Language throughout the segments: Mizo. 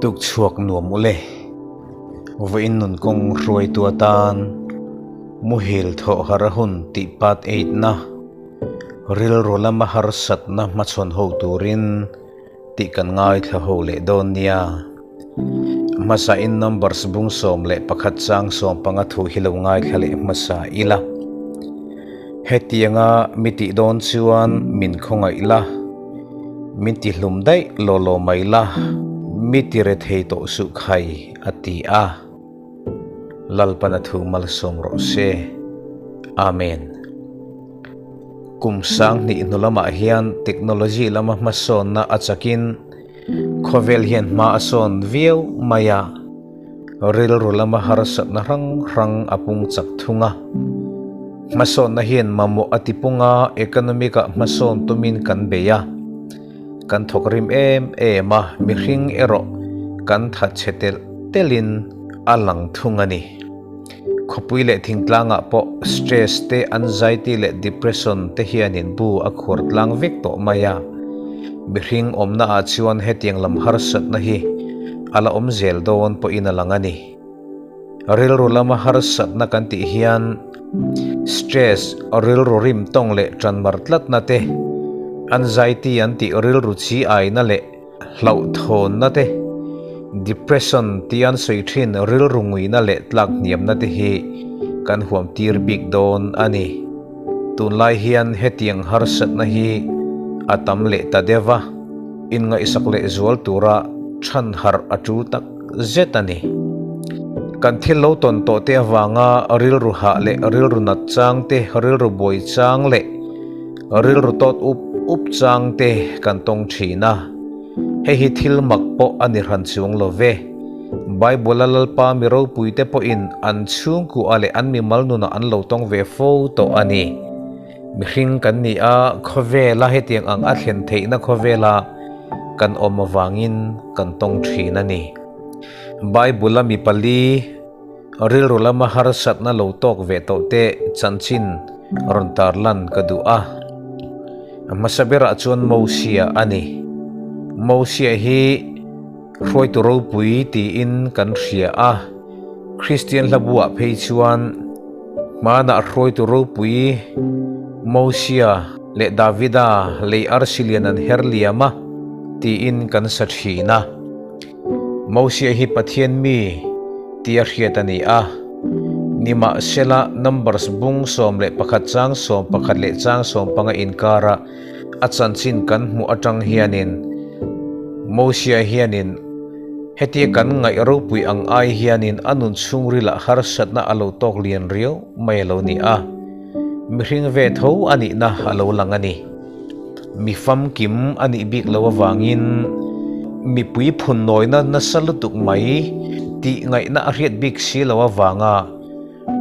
Tuk chhuak nuam ule. Vawiin nun kawng hruaitu atan muhil thawh har a hun tih part 8 na rilru lama harsatna hmachhawn ho turin tih kan ngaithla ho leh dawn nia. Hmasa in numbers bung 11 chang 15 thu hi lo ngaithla leh hmasa ila. Hetianga mi tih dawn chuan min khawngaih la, min ti hlum daih law law mai la, mi ti re thei tawh suh khai a ti a. Lalpan a thu malsawm rawh se. Amen. Kum 2000 hnu lamah hian technology lama hmasawnna a chakin khawvel hian hma a sawn viau mai a, rilru lama harsatna hrang hrang a pung chak thung a. Hmasawnna hian mamawh a tipung a, economic ah hmasawn tumin kan bei a, kan thawk rim em em a, mihring erawh kan thatchhe telh telhin a lang thung a ni. Khawpui leh thingtlangah pawh stress te, anxiety leh depression te hianin bu a khuar tlang vek tawh mai a. Mihring awmna ah chuan hetiang lam harsatna hi a la awm zel dawn pawhin a lang a ni. Rilru lama harsatna kan tih hian stress, rilru rim tawng leh tanmar tlatna te, anxiety an tih rilru chi aina leh hlauhthawnna te, depression tih an sawi thin rilru nguina leh tlak hniamna te hi kan huam tir bik dawn a ni. Tunlai hian hetiang harsatna hi a tam leh ta deuh a, inngaihsak leh zual tura chhan harh a tul tak zet a ni. Kan thil lo tawn tawh te avanga rilru hah leh rilru nat chang te, rilru buai chang leh Rilru tawt up up chang te kan tawng thin a, hei hi thil mak pawh a ni hran chuang lo ve. Bible-a Lalpa mi ropui te pawhin an chhungkua leh an mimal nunah an lo tawng ve fo tawh a ni. Mihring kan ni a, khawvela hetiang ang a thlen theihna khawvela kan awm avangin kan tawng thin a ni. Bible-a mi pali. Rilru lama harsatna lo tawk ve tawh te chanchin rawn tarlan ka duh a. A hmasa berah chuan Mosia a ni. Mosia hi hruaitu ropui tiin kan hria a. Kristian hlabuah phei chuan hmanah hruaitu ropui Mosia leh Davida lei arsi lian an her liam a tiin kan sa thin a. Mosia hi Pathian mi tia hriat a ni a, nimahsela Numbers bung 11 chang 11 leh chang 15 inkara a chanchin kan hmuh atang hianin Mosia hianin hetia kan ngaih ropui ang ai hianin a nun chhungrilah harsatna a lo tawk lian riau mai a lo ni a, mihring ve tho a nihna a lo lang a ni. Mi famkim a nih bik loh avangin mipui phun nawina nasa lutuk mai tih ngaihna a hriat bik si loh avanga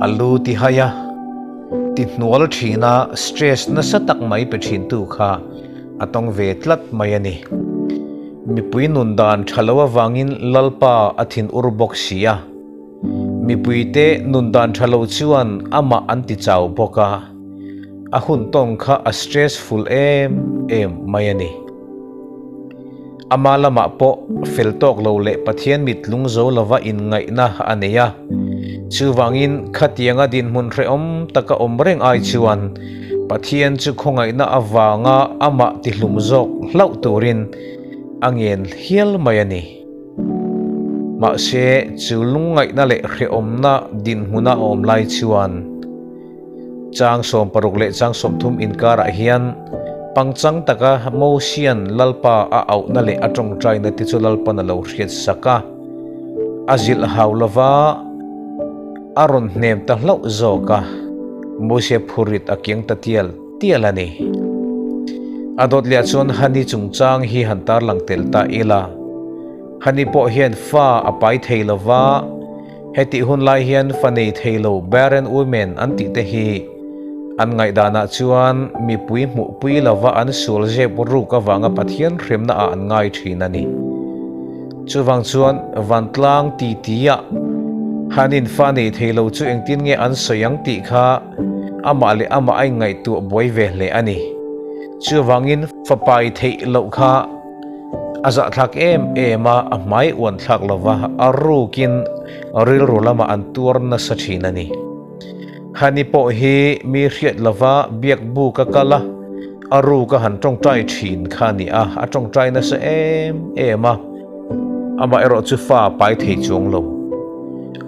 a lu ti hai a, ti hnual thina stress nasa tak mai pe thintu kha a tawng ve tlat mai a ni. Mipui nun dan tha lo avangin Lalpa a thin ur bawk si a, mipuite nun dan tha lo chuan amah an ti chau bawk a. A hun tawng kha a stressful em em mai a ni. Ama lamah pawh fel tawk lo leh Pathian mit lung zo lova inngaihna a nei a. Chuvangin khatianga dinhmun hrehawm taka awm reng ai chuan Pathian chu khawngaihna avanga amah tihlum zawk hlauh turin a ngen hial mai a ni. Mahse, chu lungngaihna leh hrehawmna dinhmuna a awm lai chuan, Chang 60 leh chang 30 inkarah hian pangchang taka Mosian Lalpa a auhna leh a tawngtaina te chu Lalpan a lo hriat sak a, a zilh hau lova a rawn hnem ta hlauh zawk a, Mosia phurit a kiang ta tial tial a ni. A dawt leh ah chuan Hani chungchang hi han tarlang tel ta ila, Hani pawh hian fa a pai thei lova, Hetih hun lai hian fa nei thei lo barren women an tih te hi an ngaihdanah chuan mipui hmuhpui lova an sual zep ruk avanga Pathian hremna ah an ngai thin a ni. Chuvang chuan vantlang titi-ah hanin fa nei thei lo chu engtin nge an sawi ang tih kha amah leh amah a inngaihtuah buai ve hle a ni. Chuvangin fa pai theih loh kha. A zahthlak em em a, a hmai uan thlak lova a rukin rilru lamah an tuar nasa thin a ni. Hani pawh hi mi hriat lova biak buk a kal a, a ruk a han tawngtai thin kha a ni a, a tawngtai nasa em em a, amaherawh chu fa a pai thei chuang lo.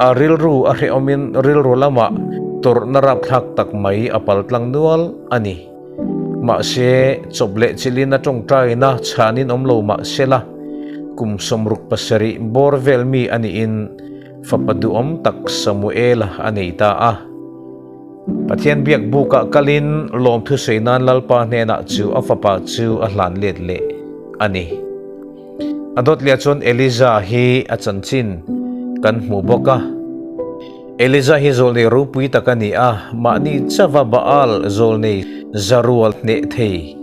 A rilru a hrehawmin rilru lamah tawrhna rapthlak tak mai a paltlang nual a ni. Mahse, chawp leh chilhin a tawngtaina chhanin awm lo mah sela, kum 67 bawr vel mi a niin Fapa duhawm tak Samuela a nei ta a. Pathian biak bukah kalin lawmthu sawi nan Lalpa hnenah chu a fapa chu a hlan let leh a ni. A dawt leh chuan Eliza hi a chanchin kan hmu bawk a. Eliza hi zawlnei ropui tak a ni a, mahni chauha Baal zawlnei zarual hneh thei,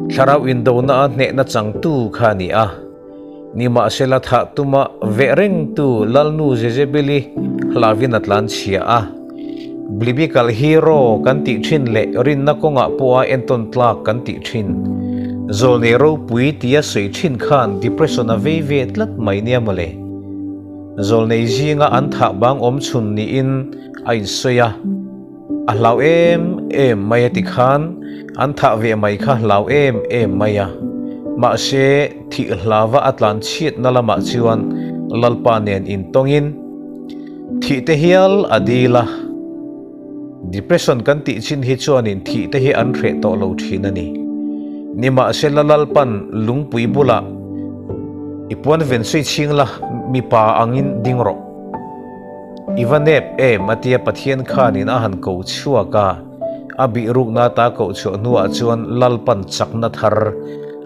thlarau indona a hnehna changtu kha a ni a. Nimahsela thah tuma veh rengtu Lalnu Jezebeli hlauhin a tlan chhia a. Blibical hero kan tih thin leh rinna kawngah pawha entawn tlak kan tih thin. Zawlnei ropui tia sawi thin khan depression a vei ve tlat mai nia mawle. Zawlnei zinga an thah bang awm chhun niin a insawi a. A hlau em em mai a ti khan an thah ve mai kha hlau em em mai a. Mahse, thih hlava a tlan chhiatna lamah chuan Lalpa nen intawngin thih te hial a dil a. Depression kan tih chin hi chuanin thih te hi an hreh tawh lo thin a ni. Nimahsela Lalpan lungpui bulah i puan ven sawi chhing la mipa angin ding rawh. I va nep em a tia Pathian khanin a han ko chhuak a, a bihrukna ata koh chhuah hnuah chuan Lalpan chakna thar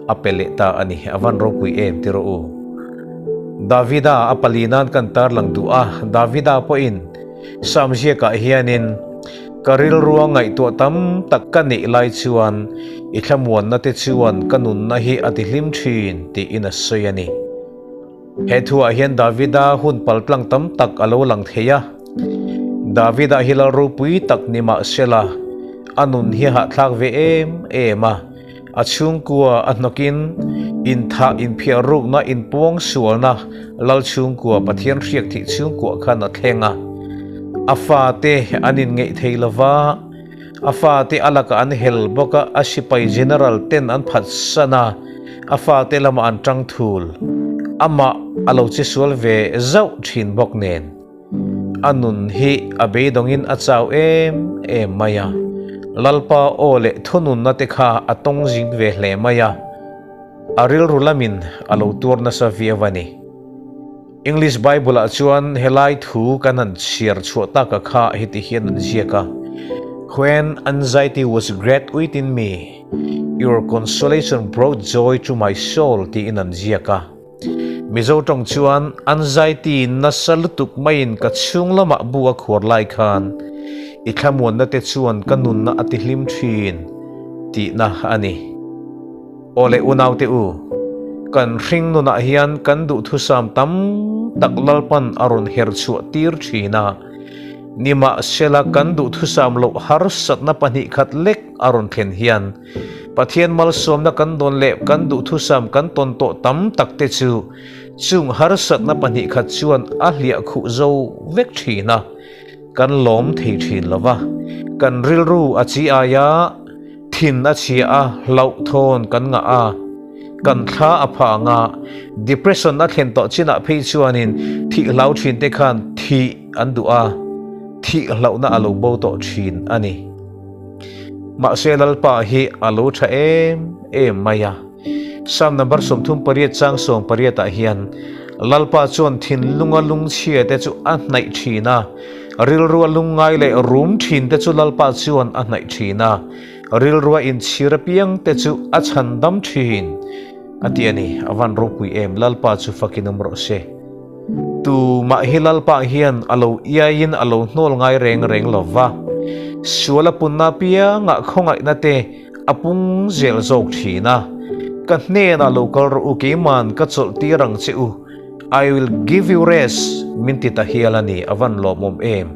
a pe leh ta a ni. A van ropui em ti rawh u. Davida a pali nan kan tarlang duh a, Davida pawhin Sam ziakah hianin, Ka rilrua ngaihtuah tam tak ka neih lai chuan i thlamuanna te chuan ka nunna hi a tihlim thin tiin a sawi a ni. He thuah hian Davida hun paltlang tam tak a lo lang thei a. Davida hi lal ropui tak ni mah sela, a nun hi hahthlak ve em em a. A chhungkua a hnawkin inthah inphiah rukna inpuang sualna lal chhungkua Pathian hriak thih chhungkua khan a thleng a. A fate an inngeih thei lova, A fate a lakah an hel bawk a, a sipai general ten an phatsan a, a fate lamah an tang thul. Amah a lo che sual ve zauh thin bawk nen. A nun hi a beidawngin a chau em em mai a, Lalpa aw leh thununna te kha a tawng zing ve hle mai a, a rilru lamin a lo tuar nasa viau a ni. English Bible-ah chuan helai thu kan han chhiar chhuah taka kha heti hian an ziak a, When anxiety was great within me, your consolation brought joy to my soul tiin an ziak a. Mizo tawng chuan anxiety nasa lutuk maiin ka chhung lamah bu a khuar lai khan i thlamuanna te chuan ka nunna a tihlim thin tihna a ni. Aw le unaute u, kan hring nunah hian kan duhthusam tam tak Lalpan a rawn her chhuah tir thin a, nimahsela kan duhthusam loh harsatna pahnih khat lek a rawn thlen hian Pathian malsawmna kan dawn leh kan duhthusam kan tawn tawh tam tak te chu chung harsatna pahnih khat chuan a hliah khuh zo vek thin a, kan lawm thei thin lo va, kan rilru a chi aia Thin a chhia a, hlauhthawn kan ngah a, kan thla a phah ang a, depression a thlen tawh chinah phei chuanin thih hlau thin te khan thih an duh a, thih hlauhna a lo bo tawh thin a ni. Mahse Lalpa hi a lo tha em em mai a. Psalm number 38 chang 18 ah hian Lalpa chuan thinlunga lungchhia te chu a hnaih thin a, Rilrua lungngai leh rum thin te chu Lalpa chuan a hnaih thin a, rilrua inchhir apiang te chu a chhandam thin, a ti a ni. A van ropui em, Lalpa chu fakin awm rawh se. Tumah hi Lalpa hian a lo iaiin a lo hnawl ngai reng reng lo va, sual a punna apiangah khawngaihna te a pung zel zawk thin a, Ka hnenah lo kal rawh u, keiman ka chawlh tir ang che u, I will give you rest min ti ta hial a ni, a van lawmawm em.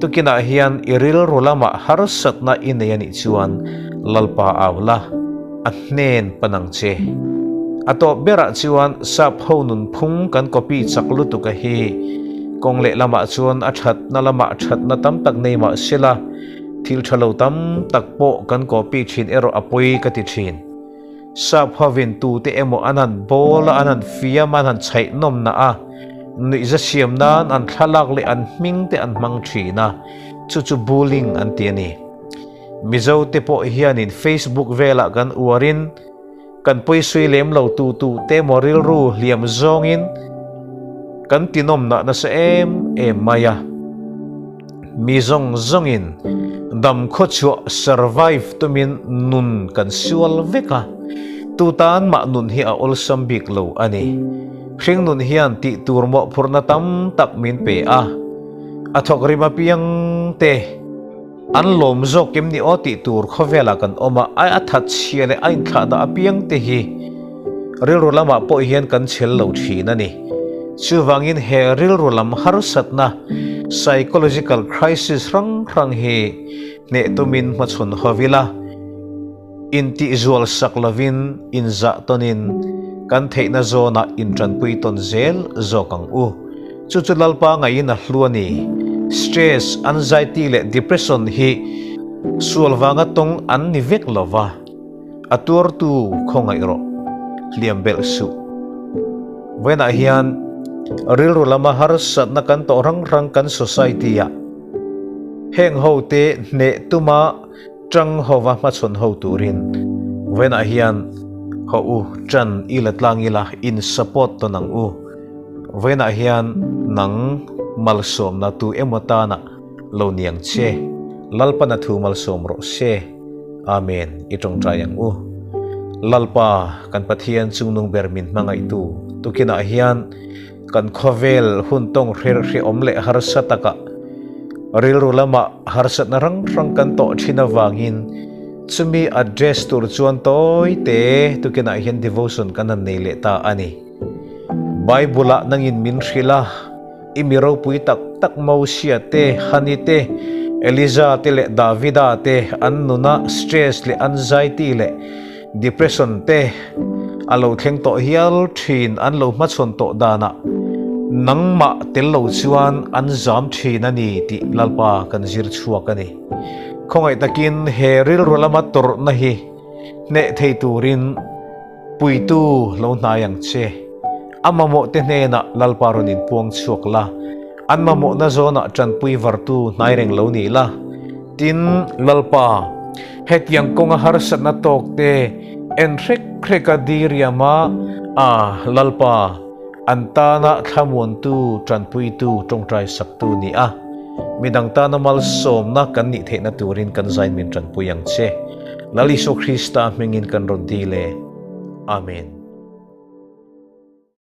Tukinah hian i rilru lamah harsatna i nei a nih chuan Lalpa au la, a hnen pan ang che. A tawp berah chuan sap ho nunphung kan copy chak lutuk a hi. Kawng leh lamah chuan a thatna lamah thatna tam tak nei mah sela, thil tha lo tam tak pawh kan copy thin erawh a pawi ka ti thin. Sap hovin tute emaw an han bawl a, an han fiam a, an han chhaih nawmna a, nuihza siam nan an thlalak leh an hming te an hmang thin a, chu chu bullying an ti a ni. Mizo te pawh hianin Facebook velah kan uarin, Kan pawisui lem lo tu tu te maw rilru hliam zawngin kan tinawmnah nasa em em mai a. Mi zawng zawngin dam khawchhuah survive tumin nun kan sual vek a, tu tan mah nun hi a awlsam bik lo a ni. Hring nun hian tih tur mawhphurhna tam tak min pe a, a thawk rim apiang te, An lawm zawk em ni aw tih tur khawvelah kan awm a, ai a that chhia leh a inthlah dah apiang te hi rilru lamah pawh hian kan chhel lo thin a ni. Chuvangin he rilru lam harsatna, psychological crisis, hrang hrang hi hneh tumin hmachhawn ho ila, Intihzual sak lovin inzah tawnin kan theihna zawnah intanpui tawn zel zawk ang u. Chu chu Lalpa ngaihin a hlu a ni. Stress, anxiety leh depression hi sual vanga tawng an ni vek lo va, a tuartu khawngaih rawh, hliam belh suh. Vawiinah hian rilru lama harsatna kan tawh rang rang kan society-ah heng hote hneh tuma Ṭang hova hmachhawn ho turin vawiinah hian haw u, ṭan i la tlang ila, in support tawn ang u. Vawiinah hian nang malsawmna tu emaw tana lo ni ang che. Lalpana thu malsawm rawh se. Amen. I ṭawngṭai ang u. Lalpa, kan Pathian chungnung ber min hmangaihtu tukinah hian Kan khawvel hun tawng hrer hrehawm leh harsa takah rilru lamah harsatna hrang hrang kan tawh thin avangin chumi address tur chuan tawi te tukinah hian devotion kan han nei leh ta a ni. Bible-ah nangin min hrilh a, i mi ropui tak tak Mosia te, Hani te, Eliza te leh Davida te an nuna stress leh anxiety leh Depression te a lo thleng tawh hial thin, an lo hmachhawn tawh danah nangmah tel lo chuan an zam thin a ni tih Lalpa kan zir chhuak a ni. Khawngaih takin he rilru lama tawrhna hi hneh thei turin puitu lo hnai ang che. A mamawh te hnenah Lalpa rawn inpuang chhuak la, an mamawhna zawnah tanpui vartu hnai reng lo ni la. Tin, Lalpa, hetiang kawnga harsatna tawk te en hrek hrek a diriam a, a, Lalpa, an tana thlamuantu, tanpuitu, tawngtai saktu ni a, midang tana malsawmna kan nih theihna turin kan zain min tanpui ang che. Lal Isua Krista hmingin kan rawn dil e. Amen.